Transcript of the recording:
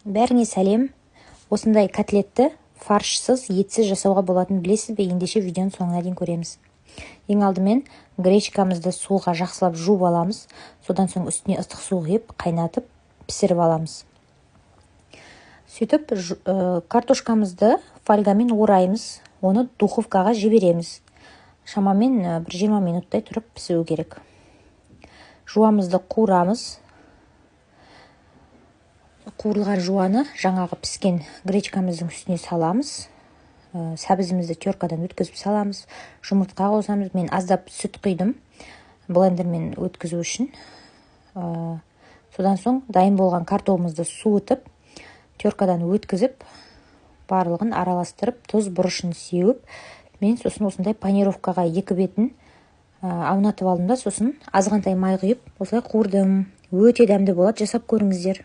Бәріңе сәлем! Осындай котлетті фаршсыз, етсіз жасауға болатынын білесіз бе? Ендеше, видеоның соңына дейін көреміз. Ең алдымен гречкамызды суға жақсылап жуып аламыз. Содан соң үстіне ыстық су құйып, қайнатып, пісіріп аламыз. Сөйтіп, картошкамызды фольгамен ораймыз, оны духовкаға жібереміз. Шамамен бір 20 минуттай тұрып пісуі керек. Жуамызды қуырамыз. Қуырылған жуаны жаңағы піскен гречкамыздың үстіне саламыз. Сәбізімізді теркадан өткізіп саламыз, жұмыртқа қосамыз. Мен аздап сүт құйдым блендермен өткізу үшін. Содан соң дайын болған картогымызды суытып, теркадан өткізіп, барлығын араластырып, тұз, бұрышын сеуіп, мен сосын осындай панировкаға екі бетін аунатып алдым да, сосын азғантай май құйып, осылай қуырдым. Өте дәмді болады, жасап көріңіздер.